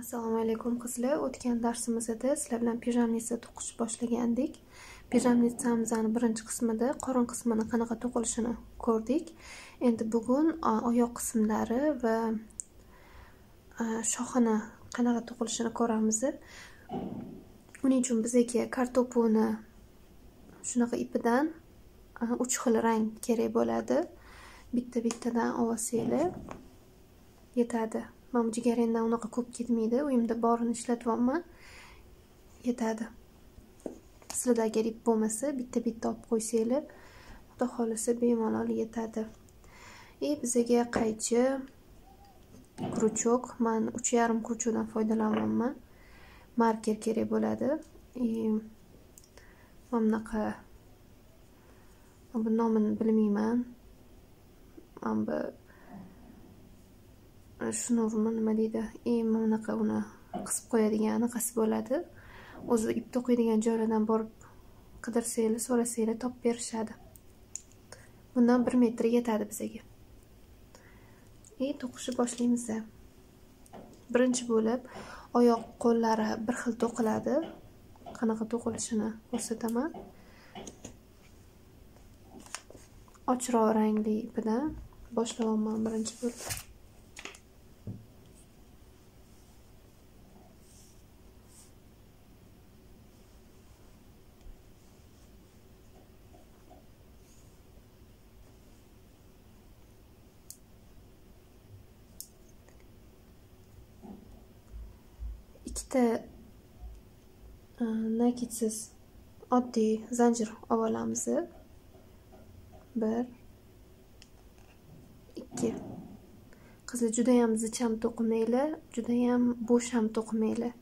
Assalomu alaykum qizlar. O'tgan darsimizda sizlar bilan pijamnitsa to'qish boshlagandik. Pijamnitsamizning birinchi qismida qorin qismini qanaqa to'qilishini ko'rdik. Endi bugun oyoq qismlari va shoxini qanaqa to'qilishini ko'ramiz. Uning uchun bizga kartopuni shunaqa ipidan 3 xil rang kerak bo'ladi. Bitta-bittadan olsanglar yetadi. Men bu jigarrangdan unaqa ko'p ketmaydi. Uyimda borini ishlatyapman. Yetadi. Sizlarda agar ip bo'lmasa, bitta-bitta olib qo'ysanglar, xudo xolasa bemalol yetadi. Bizga qaychi, kruchok, men 3,5 kruchokdan foydalanyapman. Marker kerak bo'ladi. Mana bunaqa, bu nomini bilmayman. Mana bu shnurmi nima deydi? Mana bunaqa uni qisib qo'yadigan anaqasi bo'ladi. O'zi ip to'qiydigan joylardan borib qidirsanglar, so'rasanglar topib berishadi. Bundan 1 metr yetadi bizga. To'qishni boshlaymiz. Birinchi bo'lib oyoq qo'llari bir xil to'qiladi. Qanaqa to'qilishini ko'rsataman. Ochroq rangli ipidan boshlayapman birinchi bo'lib. Ikkita nakitsiz oddiy zanjir olamiz. 1 2. Qizlar, juda ham zich ham to'qimanglar, juda ham bo'sh ham to'qimanglar.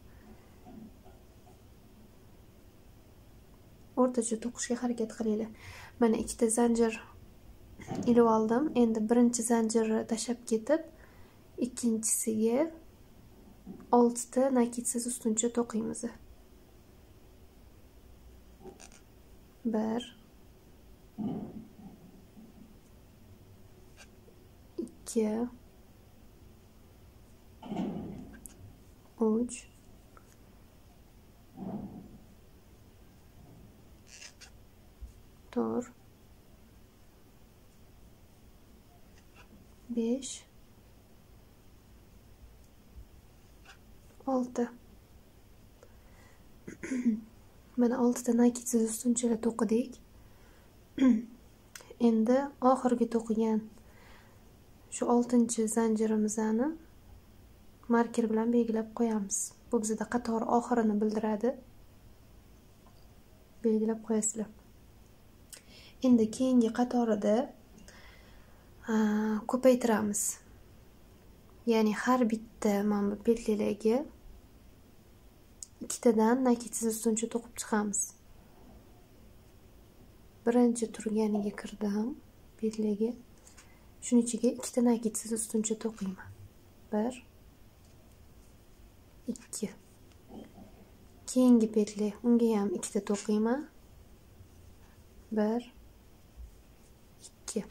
O'rtacha to'qishga harakat qilinglar. Mana ikkita zanjir ilib oldim. Endi birinchi zanjirni tashlab ketib, ikkinchisiga 6 ta nakitsiz ustuncha to'qiymiz. 1 2 3 4 5 6. Mana 6 ta nakitsiz ustunchalar to'qidik. Endi oxirgi to'qigan shu 6-zanjirimizni marker bilan belgilab qo'yamiz. Bu bizda qator oxirini bildiradi. Belgilab qo'yasizlar. Endi keyingi qatorida ko'paytiramiz. Ya'ni har bitta mana bu petlilarga ikkitadan nakitsiz ustuncha to'qib chiqamiz. Birinchi turganiga kirdim petliga. Shuning ichiga ikkita nakitsiz ustuncha to'qiyman. 1 2. Keyingi petli unga ham ikkita to'qiyman. 1 2.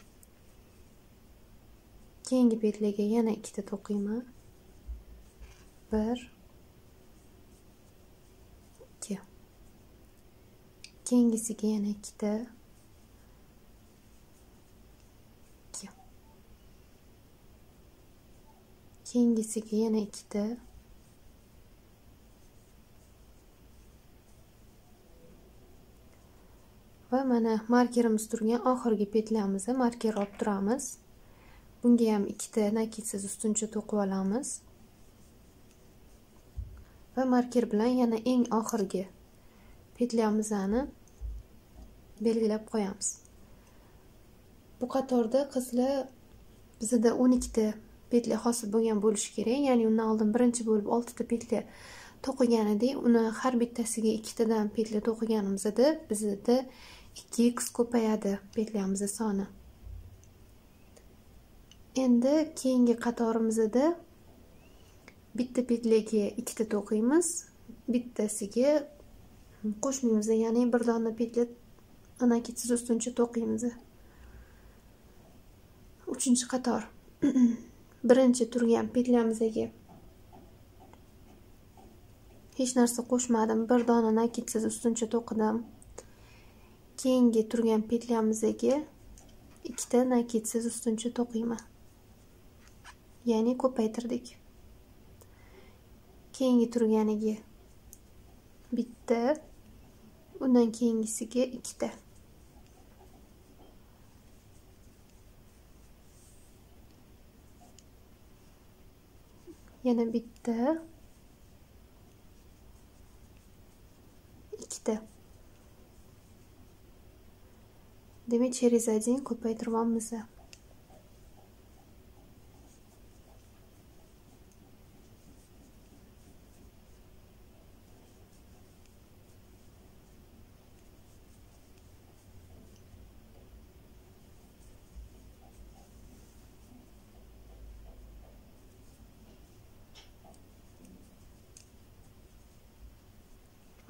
Keyingi petliga yana ikkita to'qiyman. 1 2. Keyingisiga yana ikkita. 2. Keyingisiga yana ikkita. Va mana markerimiz turgan oxirgi petlyamizni marker olib turamiz. Bunga ham ikkita nakitsiz ustuncha to'qib olamiz. Va marker bilan yana eng oxirgi petlyamizni belgilab qo'yamiz. Bu qatorda qizlar bizda 12 ta petli hosil bo'lgan bo'lishi kerak. Ya'ni undan oldin birinchi bo'lib 6 ta petli to'qigan edik. Uni har bittasiga ikkitadan petli to'qiganimizda bizda 2x ko'payadi petlyamiz soni. Endi keyingi qatorimizda bitta petliga ikkita to'qiymiz, bittasiga qo'shmaymiz, ya'ni bir dona petli nakitsiz ustuncha to'qiymiz. 3-qator. Birinchi turgan petlyamizga Hech narsa qo'shmadim. Bir dona накид siz ustuncha to'qidim. Keyingi turgan петля mizga ikkita накид siz ustuncha to'qiyman. Ya'ni ko'paytirdik. Keyingi turganiga bitta, undan keyingisiga ikkita. Yana bitta, ikkita. Demak, через один ko'paytiryapmiz.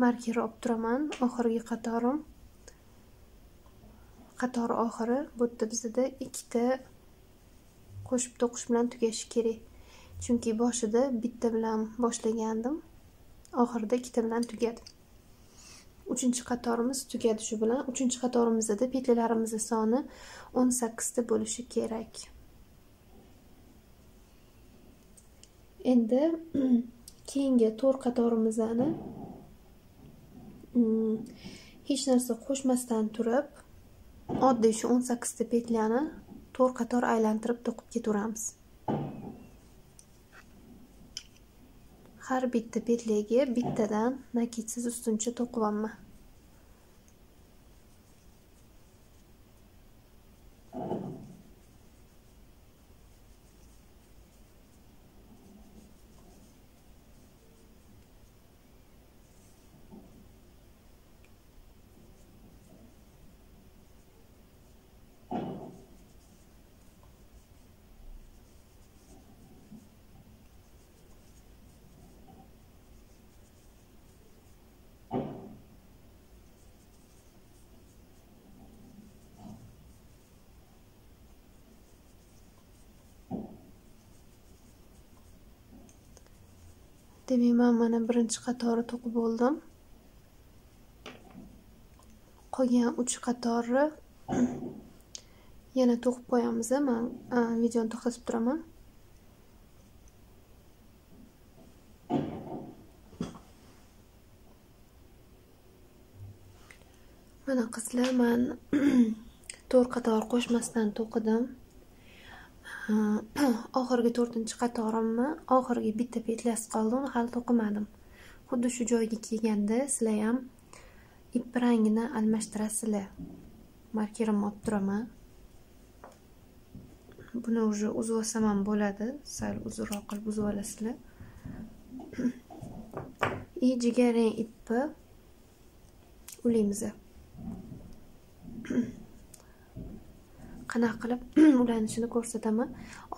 Marker olib turaman. Oxirgi qatorim, qator oxiri bu yerda bizda ikkita qo'shib to'qish bilan tugashi kerak. Chunki boshida bitta bilan boshlagandim, oxirida ikkita bilan tugadi. Uchinchi qatorimiz tugadi shu bilan. Uchinchi qatorimizda петля larimizning soni 18 ta bo'lishi kerak. Endi keyingi 4 qatorimizni hech narsa qo'shmasdan turib, oddiy shu 18 ta петля ni 4 qator aylantirib to'qib ketaveramiz. Har bitta петля ga bittadan накид siz ustuncha to'qiyapman. Demak, men mana birinchi qatori to'qib bo'ldim. Qolgan 3 qatorni yana to'qib qo'yamiz. Men videoni to'xtatib turaman. Mana qizlar, men 4 qator qo'shmasdan to'qidim. Oxirgi 4-qatorimni oxirgi bitta петля si qoldi, uni hali to'qimadim. Xuddi shu joyga kelganda sizlar ham ip rangini almashtirasizlar. Markerimni olib turaman. Buni уже uzib olsam ham bo'ladi, sal uzunroq qilib uzib olasizlar. И jigarrang ipni ulaymiz. Qanaqa qilib ulanishini ko'rsataman.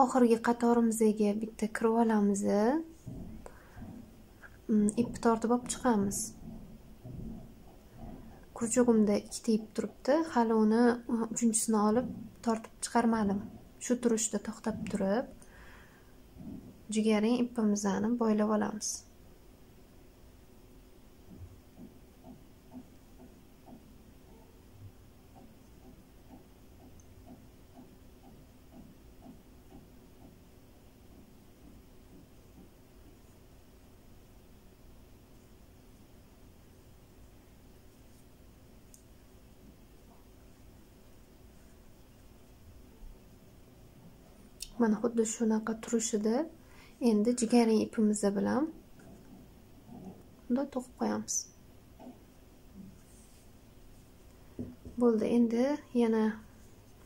Oxirgi qatorimizga bitta kirib olamiz. Ipni tortib olib chiqamiz. Крючок imda ikkita ip turibdi. Hali uni uchinchisini olib tortib chiqarmadim. Shu turishda to'xtab turib, jigarrang ipimizni boylab olamiz. Mana xuddi shunaqa turishida endi jigarrang ipimiz bilan bunday to'qib qo'yamiz. Bo'ldi, endi yana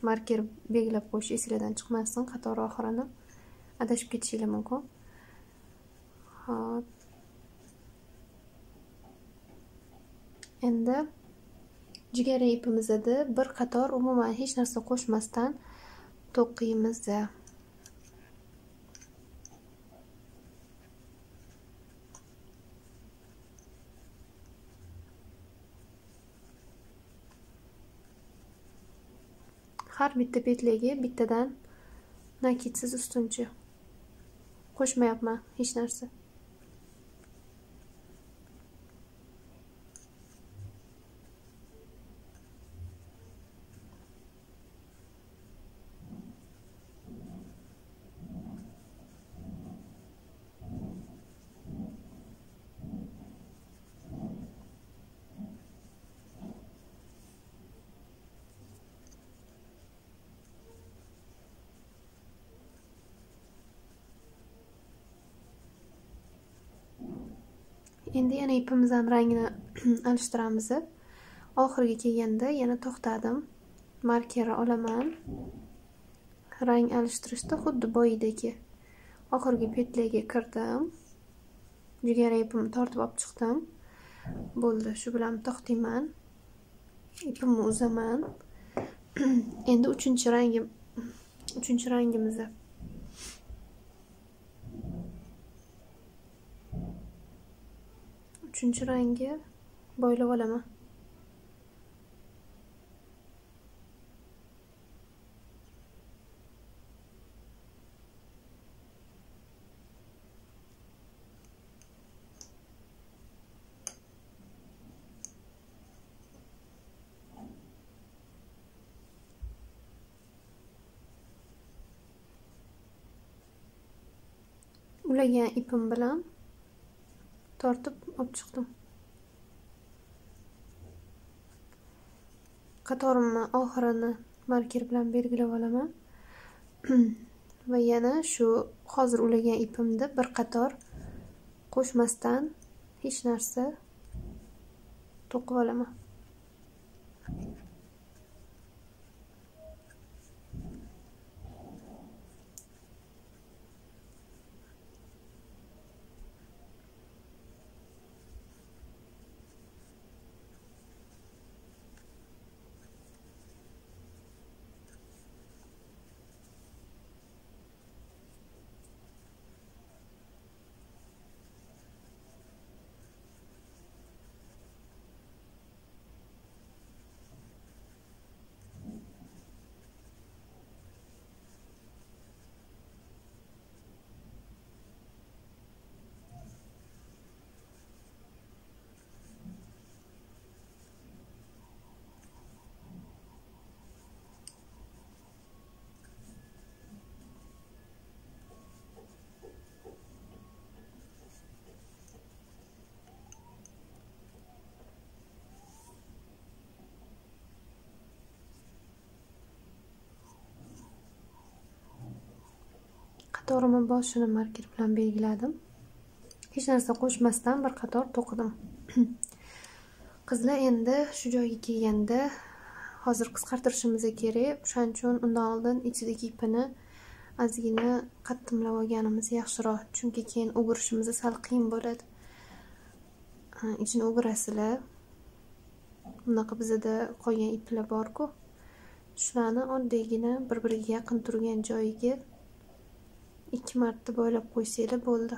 marker belgilab qo'yish esingizdan chiqmasin, qator oxirini adashib ketishingiz mumkin. Xo'p. Endi jigarrang ipimizda bir qator umuman hech narsa qo'shmasdan to'qiymiz. Har bitta петля ga bittadan накид siz ustuncha. Qo'shmayapman hech narsa. Endi yana ipimizning rangini alishtiramiz. Oxiriga kelganda yana to'xtadim. Markerni olaman. Rang alishtirishda xuddi boyidagi oxirgi petlaga kirdim. Jigara ipimni tortib olib chiqdim. Bo'ldi, shu bilan to'xtayman. Ipimni uzaman. Endi uchinchi rangimizni uchinchi rangga boylab olaman. Ulagan ipim bilan tortib olib chiqdim. Qatorimni oxirini marker bilan belgilab olaman. Va yana shu hozir ulagan ipimni bir qator qo'shmasdan hech narsa to'qib olaman. Qatorimni boshini marker bilan belgiladim. Hech narsa qo'shmasdan bir qator to'qidim. Qizlar, endi shu joyga kelganda hozir qisqartirishimiz kerak. O'shaning uchun undan oldin ichidagi ipini ozgina qattimlab olganimiz yaxshiroq, chunki keyin o'girishimiz sal qiyin bo'ladi. Ichini o'girasizlar. Bunaqa bizda qolgan iplar bor-ku. Shularni oddiygina bir-biriga yaqin turgan joyiga 2 marta boylab qo'ysanglar bo'ldi.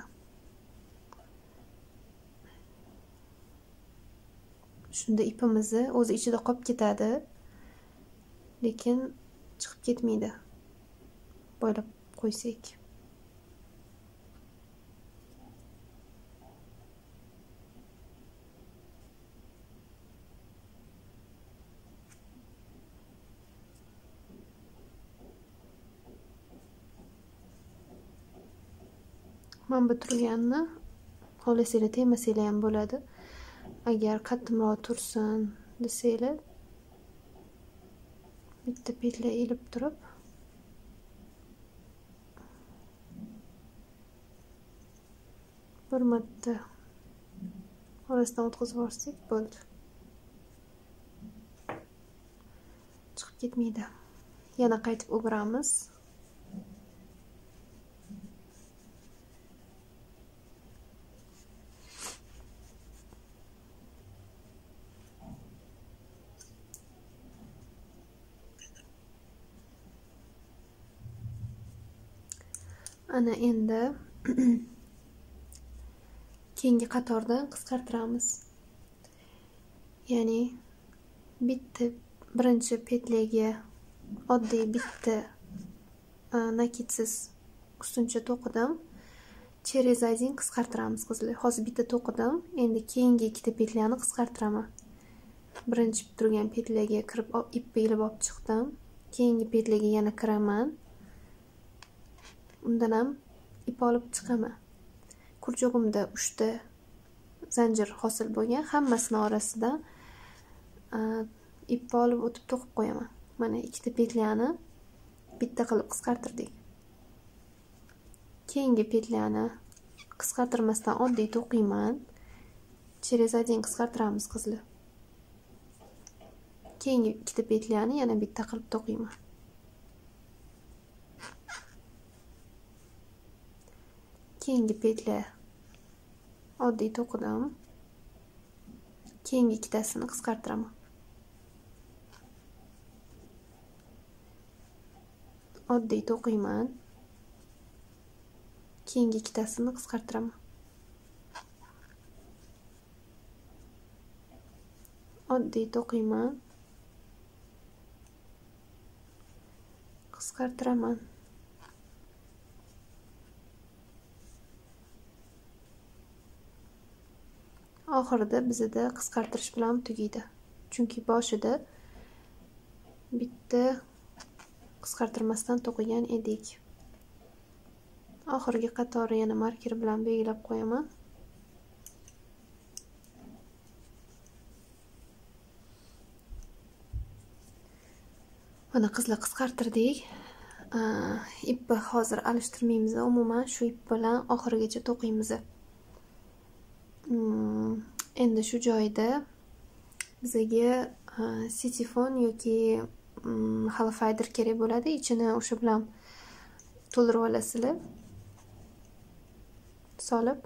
Shunda ipimizni o'zi ichida qolib ketadi, lekin chiqib ketmaydi. Boylab qo'ysak. Mana bu turganni xohlasanglar tegmasanglar ham bo'ladi. Agar qattiqroq tursin desanglar, bitta petla ilib turib bir marta orasidan o'tkazib yuborsak bo'ldi. Chiqib ketmaydi. Yana qaytib o'giramiz. Ana endi keyingi qatordan qisqartiramiz. Ya'ni bitta birinchi petlaga oddiy bitta nakidsiz ustuncha to'qidim. Через один qisqartiramiz qizlar. Hozir bitta to'qidim. Endi keyingi ikkita petlyani qisqartiraman. Birinchi turgan petlaga kirib ipni ilib olib chiqdim. Keyingi petlaga yana kiraman. Undan ham ip olib chiqaman. Kurchog'imda 3 ta zanjir hosil bo'lgan, hammasini orasidan ip olib o'tib to'qib qo'yaman. Mana ikkita petlyani bitta qilib qisqartirdik. Keyingi petlyani qisqartirmasdan oddiy to'qiyman. Через один qisqartiramiz qizlar. Keyingi ikkita petlyani yana bitta qilib to'qiyman. Keyingi petla oddiy to'qidim. Keyingi ikkitasini qisqartiraman. Oddiy to'qiyman. Keyingi ikkitasini qisqartiraman. Oddiy to'qiyman. Qisqartiraman. Oxirida bizda qisqartirish bilan tugaydi. Chunki boshida bitta qisqartirmasdan to'qigan edik. Oxirgi qatori yana marker bilan belgilab qo'yaman. Mana qizlar qisqartirdik. Ipni hozir alishtirmaymiz, umuman shu ip bilan oxirigacha to'qiymiz. Endi shu joyda bizga sitifon yoki halfaydir kerak bo'ladi. Ichini o'sha bilan to'ldirib olasizlar. Solib,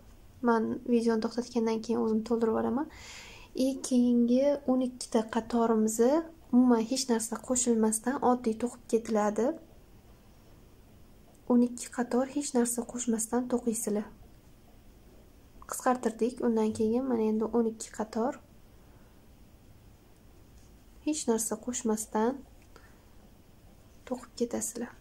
men videoni to'xtatgandan keyin o'zim to'ldirib olaman. Keyingi 12 ta qatorimizni umuman hech narsa qo'shilmasdan oddiy to'qib ketiladi. 12 qator hech narsa qo'shmasdan to'qiysizlar. Qisqartirdik. Undan keyin mana endi 12 qator hech narsa qo'shmasdan to'qib ketasizlar.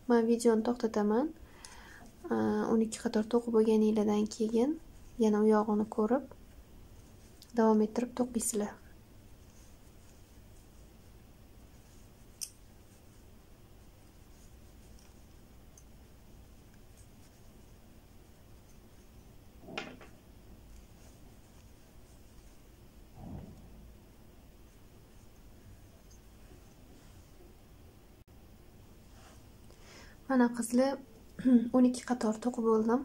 Men videoni to'xtataman. 12 qator to'qib bo'lganinglardan keyin yana u yog'ini ko'rib davom ettirib to'qiysizlar. Mana qizlar 12 qator to'qib bo'ldim.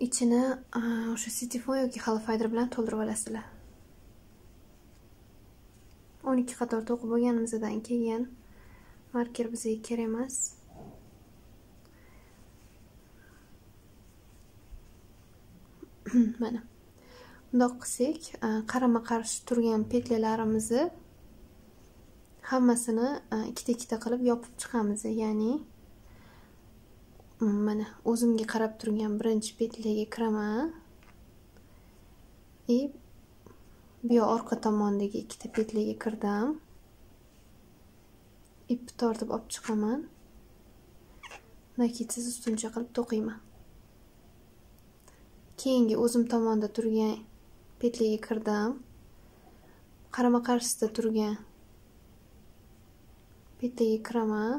Ichini o'sha sitifon yoki halfaydir bilan to'ldirib olasizlar. 12 qator to'qib bo'lganimizdan keyin marker bizga kerak emas. Mana bundoq qilsak, qarama-qarshi turgan petlalarimizni hammasini ikkita-ikkita qilib yopib chiqamiz. Ya'ni mana o'zimga qarab turgan birinchi petlaga kiraman. Bu yoq orqa tomondagi ikkita petlaga kirdim. Ipni tortib olib chiqaman. Nakidsiz ustuncha qilib to'qiyman. Keyingi o'zim tomonda turgan petlaga kirdim. Qarama-qarshisida turgan petlaga kiraman.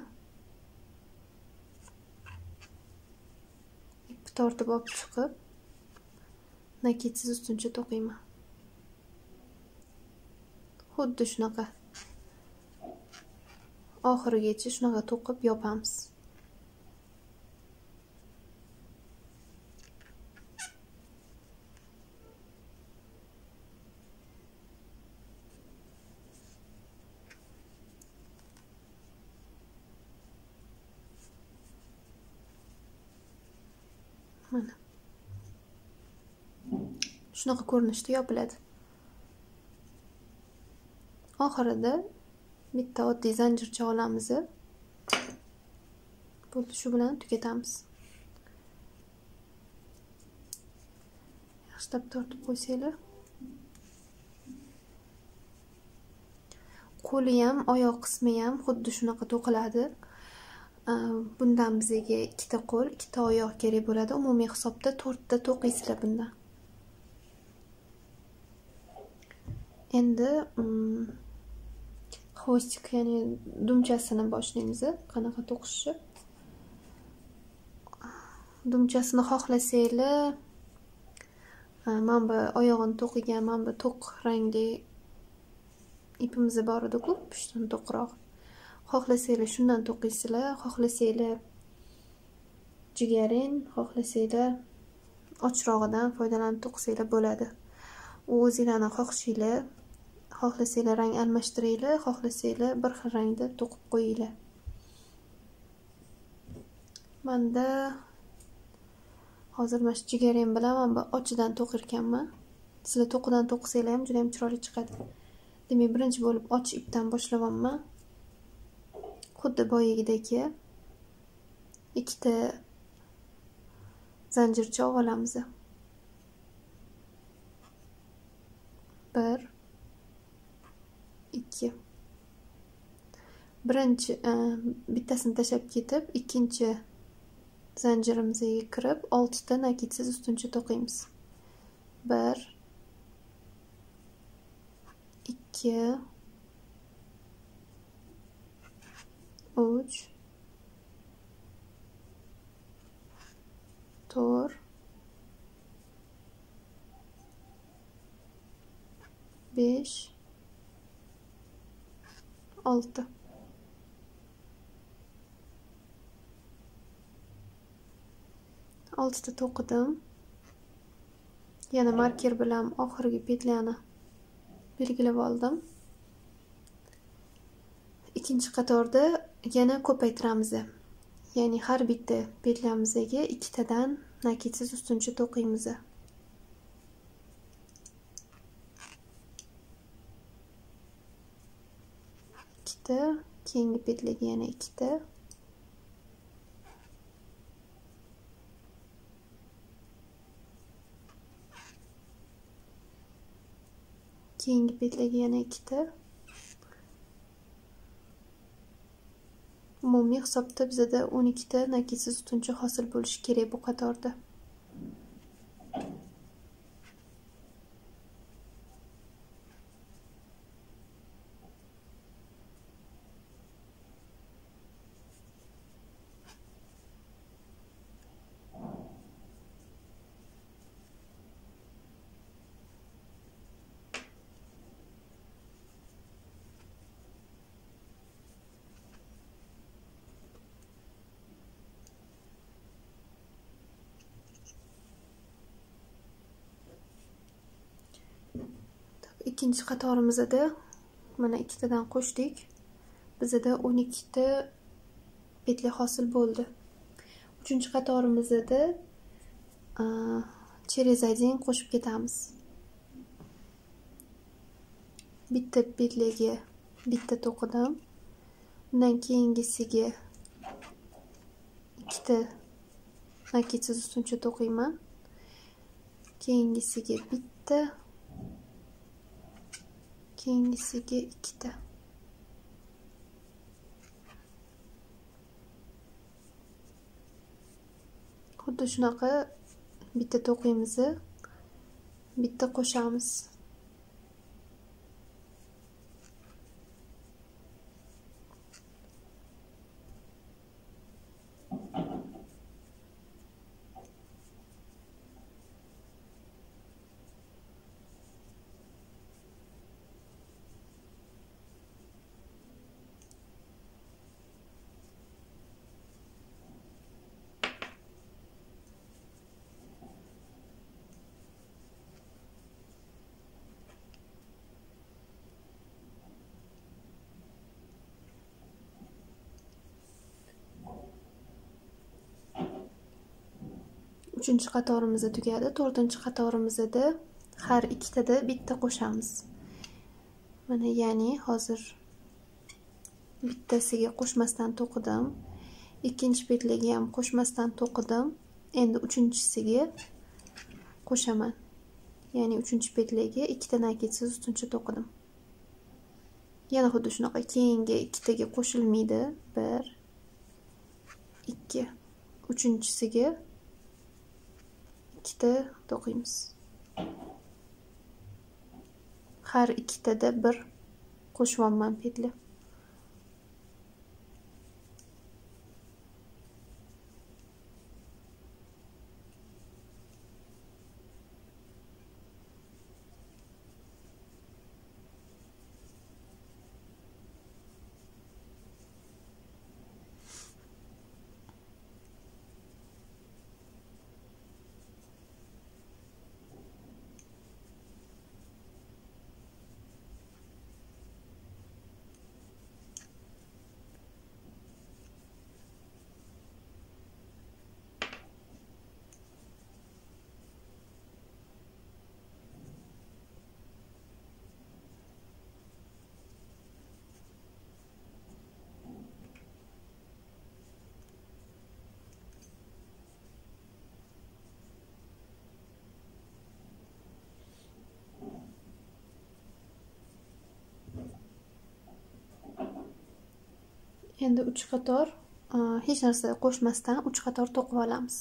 Ipni tortib olib chiqib, nakidsiz ustuncha to'qiyman. Xuddi shunaqa. Oxirigacha shunaqa to'qib yopamiz. Mana. Shunaqa ko'rinishda yopiladi. Oxirida bitta oddiy zanjircha olamiz. Bo'ldi, shu bilan tugatamiz. Yaxshilab tortib qo'ysanglar. Qo'li ham, oyoq qismi ham xuddi shunaqa to'qiladi. Bundan bizga ikkita qo'l, ikkita oyoq kerak bo'ladi. Umumiy hisobda 4 ta to'qiysizlar bundan. Endi xvostik, ya'ni dumchasini boshlaymiz. Qanaqa to'qishi? Dumchasini xohlasanglar, mana bu oyog'ini to'qigan, mana bu to'q rangli ipimiz bor edi-ku, pushtin to'qroq. Xohlasanglar shundan to'qiysizlar, xohlasanglar jigarrang, xohlasanglar ochrog'idan foydalanib to'qisanglar bo'ladi. U o'zinglarning xohishinglar. Xohlasanglar rang almashtiringlar, xohlasanglar bir xil rangda to'qib qo'yinglar. Menda hozir mana shu jigarrang bilan mana bu ochidan to'qirkanman. Sizlar to'qidan to'qisanglar ham juda ham chiroyli chiqadi. Demak, birinchi bo'lib och ipdan boshlayapman. Xuddi boyagidek ikkita zanjircha olamiz. 1 2. Birinchi bittasini tashlab ketib, ikkinchi zanjirimizga kirib, 6 ta nakidsiz ustuncha to'qiymiz. 1 2 3 4 5 6. Oltita to'qidim. Yana marker bilan oxirgi petlyani belgilab oldim. Ikkinchi qatorda yana ko'paytiramiz. Ya'ni har bitta petlyamizga ikkitadan nakidsiz ustuncha to'qiymiz. Ikkita, keyingi petlaga yana ikkita. Keyingi petlaga yana ikkita. Umumiy hisobda bizada 12 ta nakidsiz ustuncha hosil bo'lishi kerak bu qatorda. Ikkinchi qatorimizda mana ikkitadan qo'shdik. Bizda 12 ta petla hosil bo'ldi. Uchinchi qatorimizda через один qo'shib ketamiz. Bitta petlaga bitta to'qidim. Undan keyingisiga ikkita nakidsiz ustuncha to'qiyman. Keyingisiga bitta, keyingisiga ikkita. Xuddi shunaqa bitta to'qiymiz, bitta qo'shamiz. Uchinchi qatorimiz tugadi. To'rtinchi qatorimizda har ikkitada bitta qo'shamiz. Mana, ya'ni hozir bittasiga qo'shmasdan to'qidim. Ikkinchi petlaga ham qo'shmasdan to'qidim. Endi uchinchisiga qo'shaman. Ya'ni uchinchi petlaga ikkita nakidsiz ustuncha to'qidim. Yana xuddi shunaqa keyingi ikkitaga qo'shilmaydi. 1 2. Uchinchisiga ikkita to'qiymiz. Har ikkitada bir qo'shyapman petla. Endi 3 qator hech narsa qo'shmasdan 3 qator to'qib olamiz.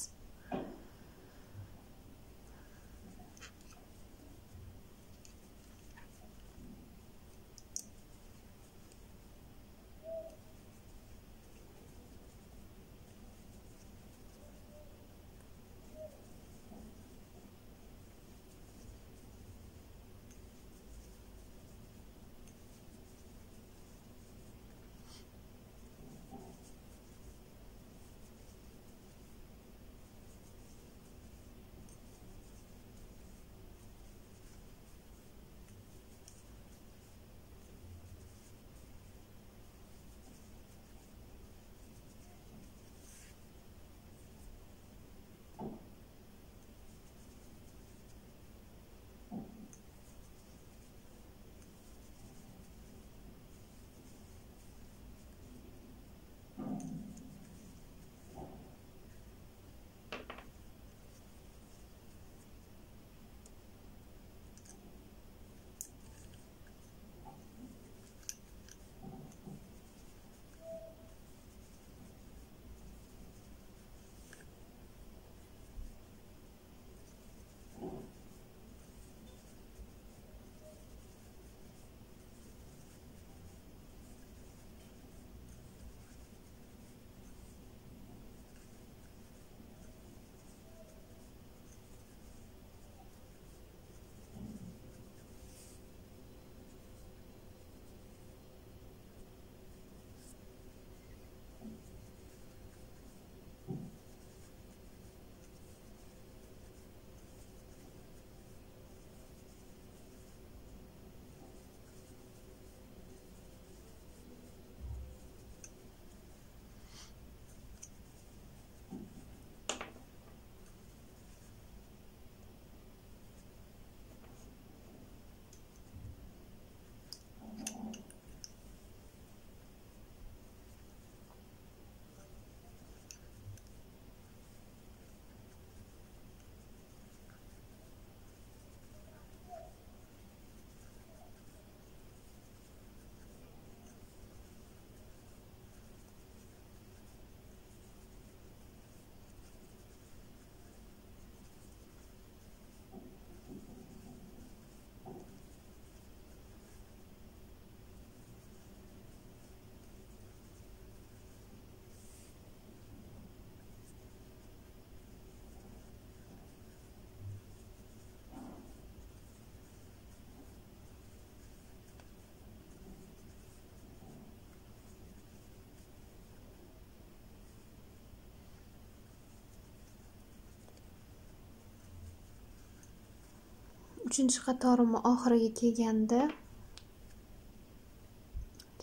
Uchinchi qatorimni oxiriga kelganda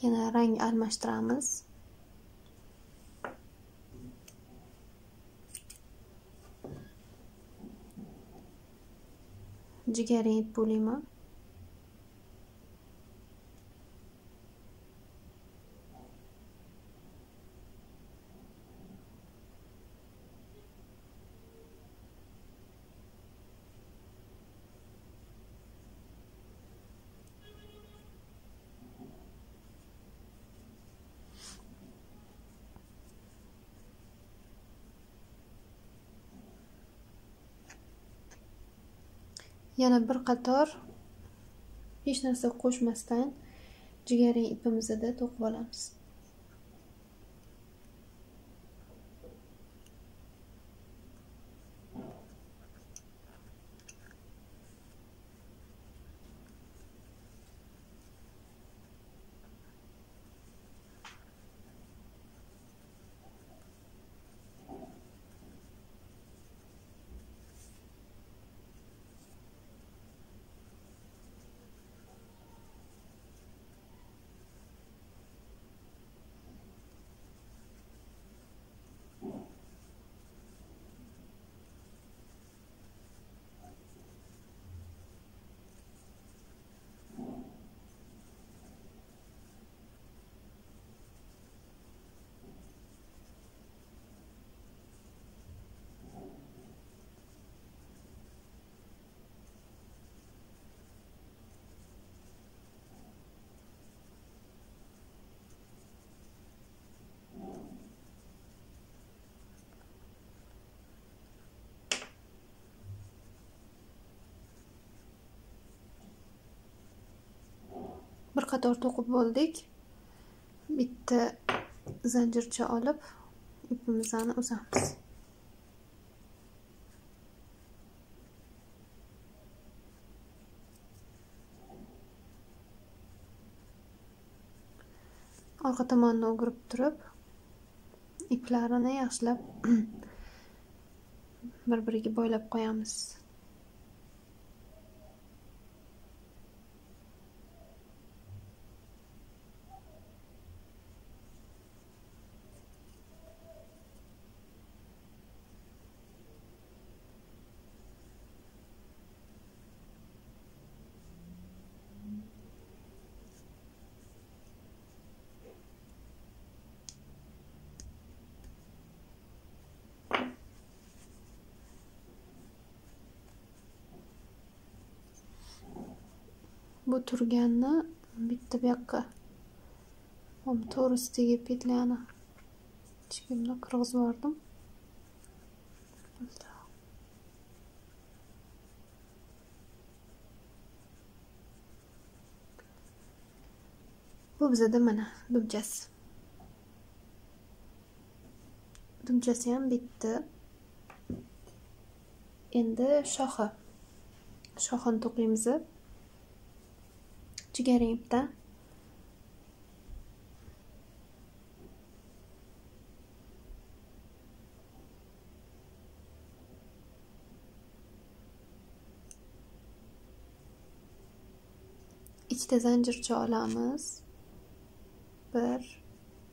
yana rang almashtiramiz. Jigarrang ip bo'layman. Yana bir qator hech narsa qo'shmasdan jigarrang ipimizda to'qib olamiz. Bir qator to'qib bo'ldik. Bitta zanjircha olib ipimizni uzamiz. Orqa tomonni o'girib turib, iplarini yaxshilab bir-biriga boylab qo'yamiz. Bu turganni bitta bu yoqqa to'g'risidagi petlyani ichimni kirgizib yubordim. Bu bizada mana dumchasi. Dumchasi ham bitdi. Endi shoxi. Shoxini to'qiymiz. Jigaring ipdan. Ikkita zanjircha olamiz. 1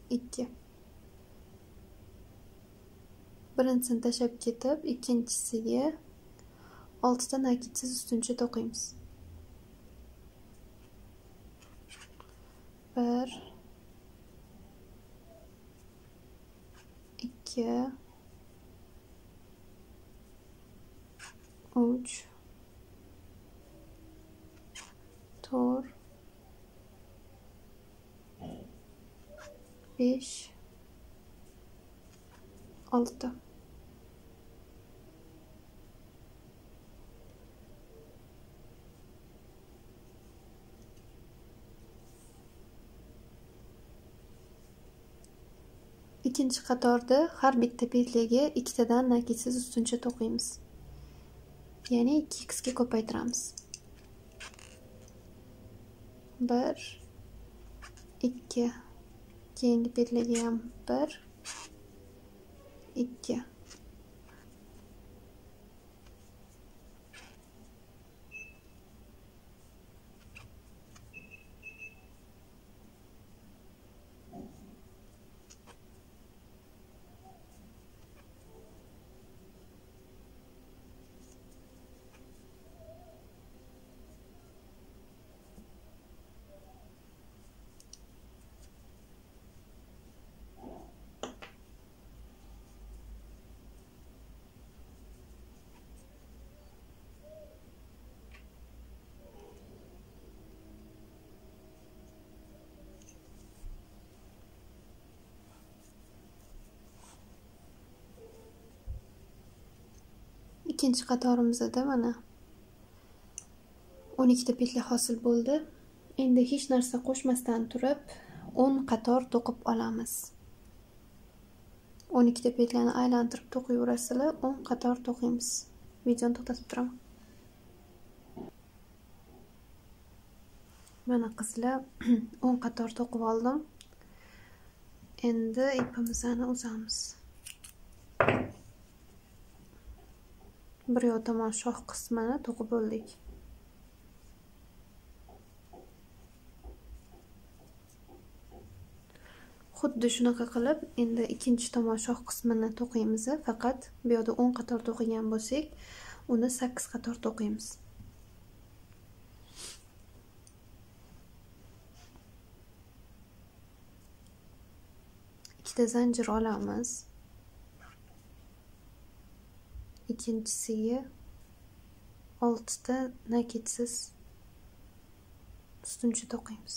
2. Birinchisini tashlab ketib, ikkinchisiga 6 ta nakidsiz ustuncha to'qiymiz. 1 2 3 4 5 6. Ikkinchi qatorda har bitta petliga ikkitadan nakidsiz ustuncha to'qiymiz. Ya'ni 2x ga ko'paytiramiz. 1 2. Keyingi petliga ham 1 2. Ikkinchi qatorimizda mana 12 ta petli hosil bo'ldi. Endi hech narsa qo'shmasdan turib 10 qator to'qib olamiz. 12 ta petlani aylantirib to'qiyverasizlar, 10 qator to'qiymiz. Videoni to'xtatib turaman. Mana qizlar 10 qator to'qib oldim. Endi ipimizni uzamiz. Bir yoq tomon shox qismini to'qib bo'ldik. Xuddi shunaqa qilib endi ikkinchi tomon shox qismini to'qiymiz. Faqat bu yoqda 10 qator to'qigan bo'lsak, uni 8 qator to'qiymiz. Ikkita zanjir olamiz. Ikkinchisiga 6 ta nakidsiz ustuncha to'qiymiz.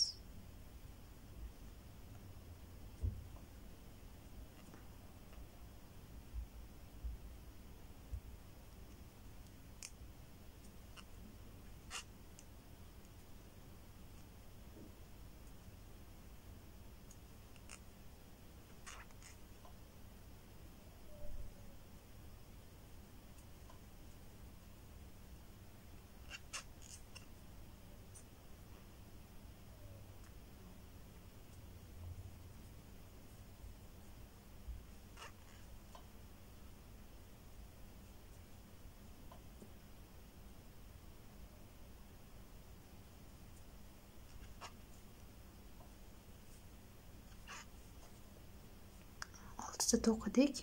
Oltita to'qidik.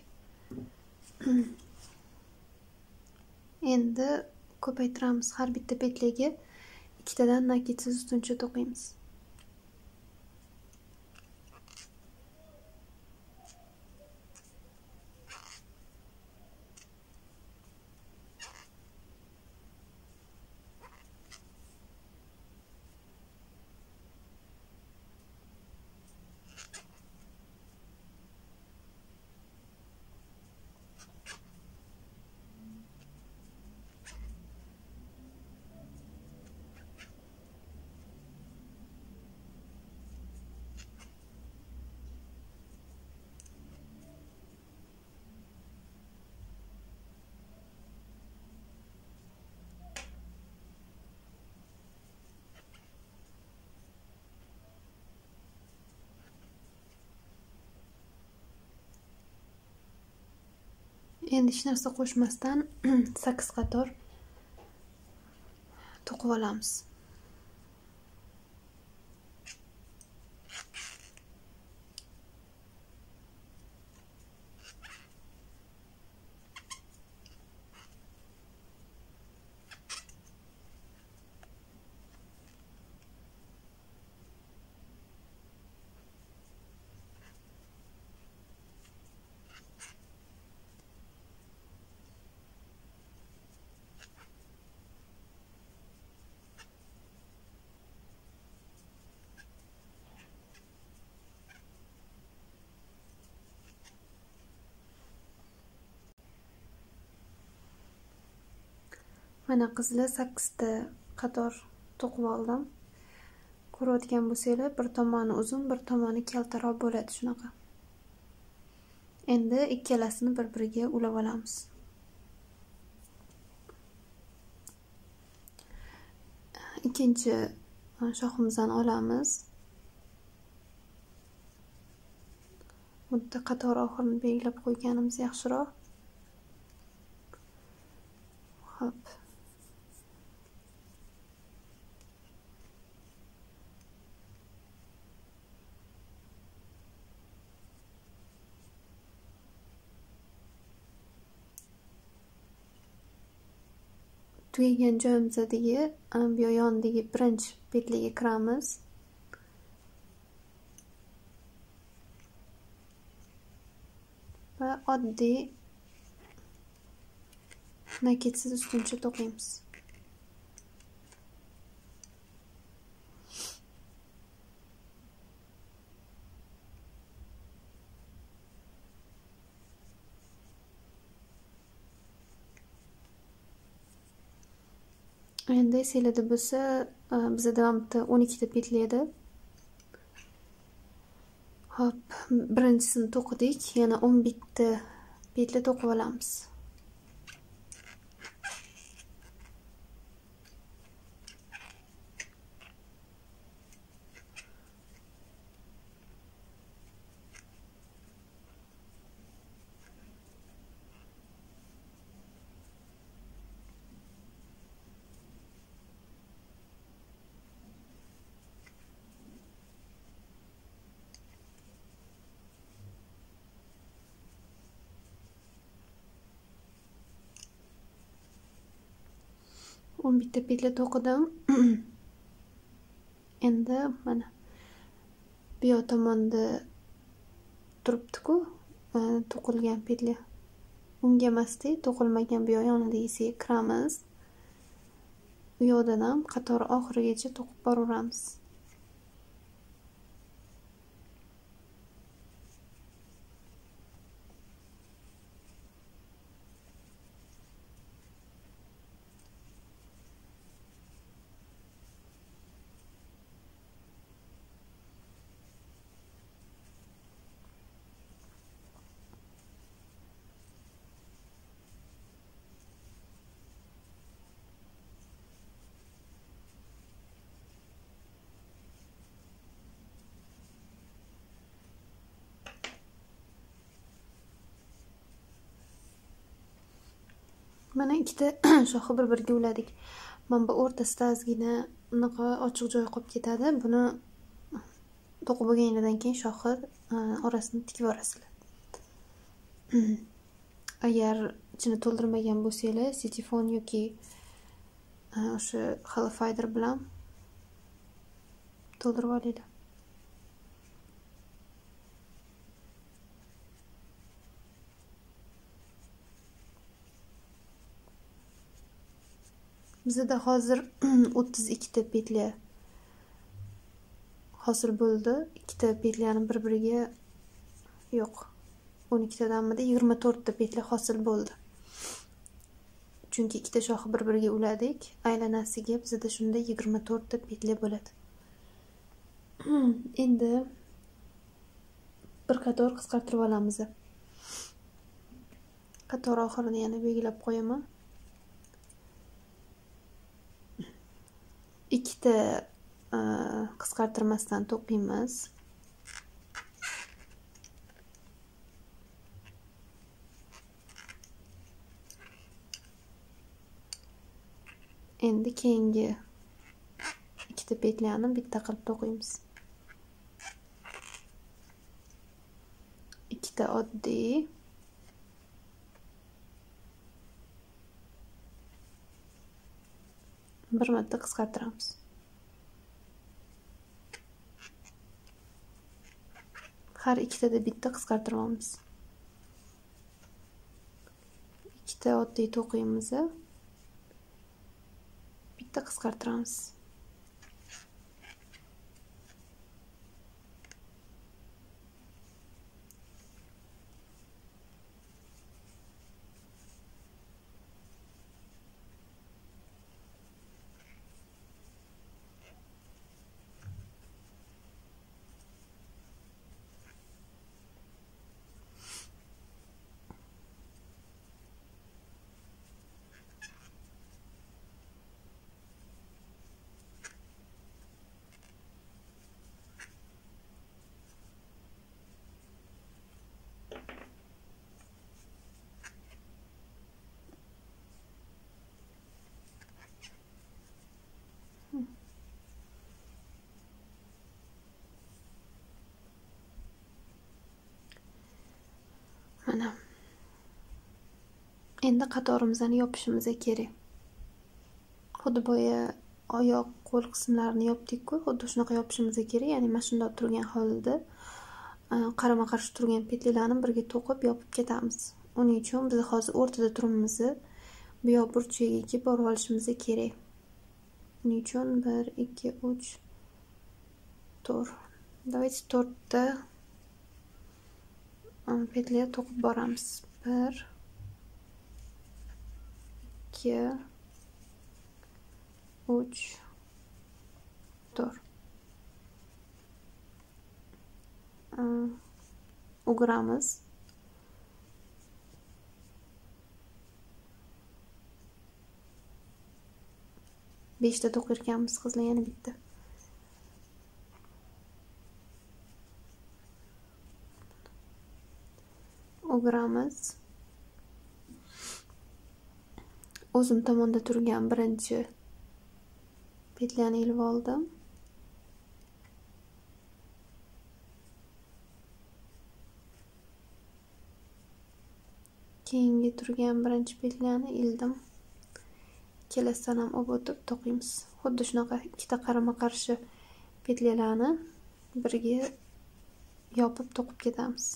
Endi ko'paytiramiz. Har bitta petliga ikkitadan nakidsiz ustuncha to'qiymiz. Endi hech narsa qo'shmasdan 8 qator to'qib olamiz. Mana qizlar 8 ta qator to'qib oldim. Ko'rayotgan bo'lsanglar, bir tomoni uzun, bir tomoni kaltaroq bo'ladi shunaqa. Endi ikkalasini bir-biriga ulab olamiz. Ikkinchi shoximizni olamiz. Bunda qator oxirini belgilab qo'yganimiz yaxshiroq. Xo'p. Tugagan joyimizdagi bu yonidagi birinchi petliga kiramiz. Va oddiy nakidsiz ustuncha to'qiymiz. Endi esinglarda bo'lsa, bizda davomida 12 ta petli edi. Hop, birinchisini to'qidik, yana 11 ta petli to'qib olamiz. Bitta petli to'qidim. Endi mana bu yoq tomonda turibdi-ku, to'qilgan petli. Unga emasda, to'qilmagan bu yoq yonidagisiga kiramiz. U yoqdan ham qator oxirigacha to'qib boraveramiz. Mana ikkita shoxi bir-biriga uladik. Mana bu o'rtasida ozgina unaqa ochiq joy qolib ketadi. Buni to'qib bo'lganingizdan keyin shoxi orasini tikib yuborasizlar. Agar ichini to'ldirmagan bo'lsanglar, sitifon yoki o'sha halofayder bilan to'ldirib olinglar. Bizda hozir 32 ta petля hosil bo'ldi. 2 ta petlyani bir-biriga yo'q. 12 tadanmidi 24 ta petля hosil bo'ldi. Chunki ikkita shoxi bir-biriga uladik. Aylanasiga bizda shunda 24 ta petля bo'ladi. Endi bir qator qisqartirib olamiz. Qator oxirini yana belgilab qo'yaman. Ikkita qisqartirmasdan to'qiymiz. Endi keyingi ikkita petlyani bitta qilib to'qiymiz. Ikkita oddiy, bir marta qisqartiramiz. Har ikkitada bitta qisqartiramiz. Ikkita oddiy to'qiymiz. Bitta qisqartiramiz. Mana. Endi qatorimizni yopishimiz kerak. Xuddi boya oyoq, qo'l qismlarini yopdik-ku, xuddi shunaqa yopishimiz kerak. Ya'ni mana shunday turgan holda qarama-qarshi turgan petlilarni birga to'qib yopib ketamiz. Uning uchun biz hozir o'rtada turibmiz. Bu yoq burchagiga borib olishimiz kerak. Uning uchun 1 2 3 4. Давайте 4 ta petliya to'qib boramiz. 1 2 3 4. O'giramiz. 5 ta to'qir ekanmiz qizlar, yana bitta. O'giramiz. O'zim tomonda turgan birinchi petlyani ilib oldim. Keyingi turgan birinchi petlyani ildim. Ikkalasidan ham olib o'tib to'qiymiz. Xuddi shunaqa ikkita qarama-qarshi petlyalarni birga yopib to'qib ketamiz.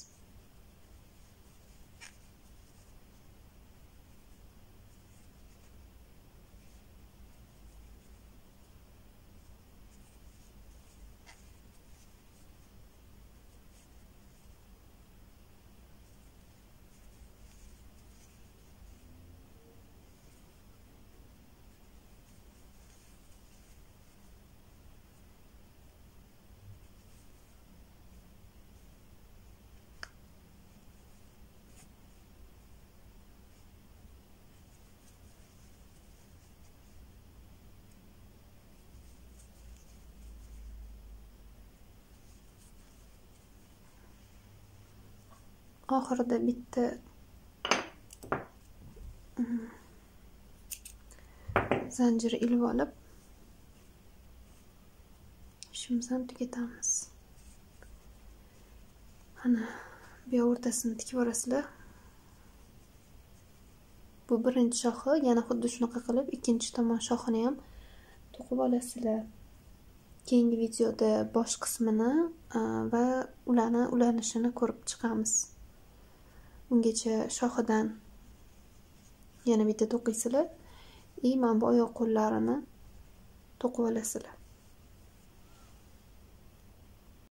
Oxirida bitta zanjir ilib olib ishimizni tugatamiz. Ana bu yoq o'rtasini tikib olasizlar. Bu birinchi shoxi, yana xuddi shunaqa qilib ikkinchi tomon shoxini ham to'qib olasizlar. Keyingi videoda bosh qismini va ularni ulanishini ko'rib chiqamiz. Ungacha shoxidan yana bitta to'qiysizlar и mana bu oyoq qo'llarini to'qib olasizlar.